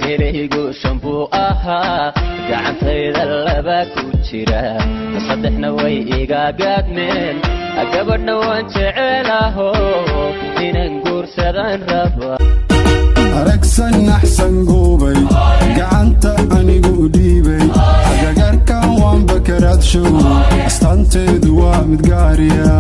Geelaygu shan buu ahaa, gacantayda laba ku jira, saddexna way iga gaadmeen. Gabadhna waan jecelaho, inaan guursadaan raba. Aragsan naxsan goobay, gacanta anigu dhiibay, agagarkan waan bakaraadshow, astaanteedu waa mid gaariya.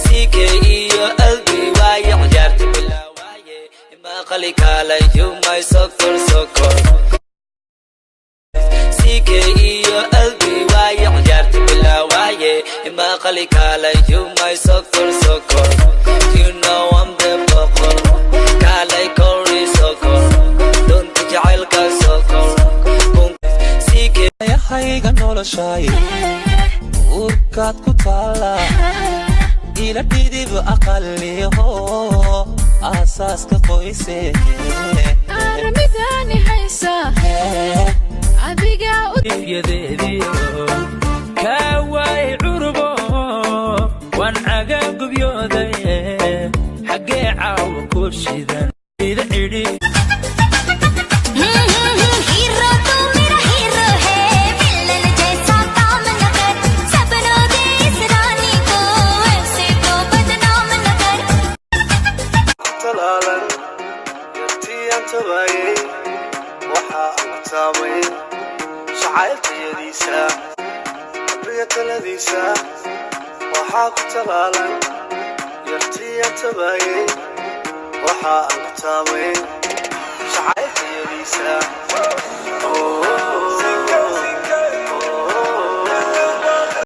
CK iyo LB waaye, ciyaarta bilaawaye, maqali kaalay, you my sokor sokor. CK iyo LB waaye, ciyaarta bilaawaye, maqali kaalay, you my sokor sokor. You know I'm the boqor, kaalay kori sokor, dunta jacaylka sokor. CK Hayga noloshay uurkaad ku taalla, ila dhidib aqaliho aasaaska qoyse. Aramidaani haysa adiga. Yadeediyo kaa waay curubo, waan caga gubyooday, xaggee caawa ku shidan ida cidhi. Hero तू मेरा हीरो है, विलन जैसा काम न कर, सपनों दे इस रानी को, ऐसे तो बदनाम न कर. Talaalan yartiyan tabaayey, waxa aan ku taabay jacayltayadiisa, qabriga taladiisa. Waxaa ku talaalan yartiyan tabaayey, waxa aan ku taabay jacayltayadiisa.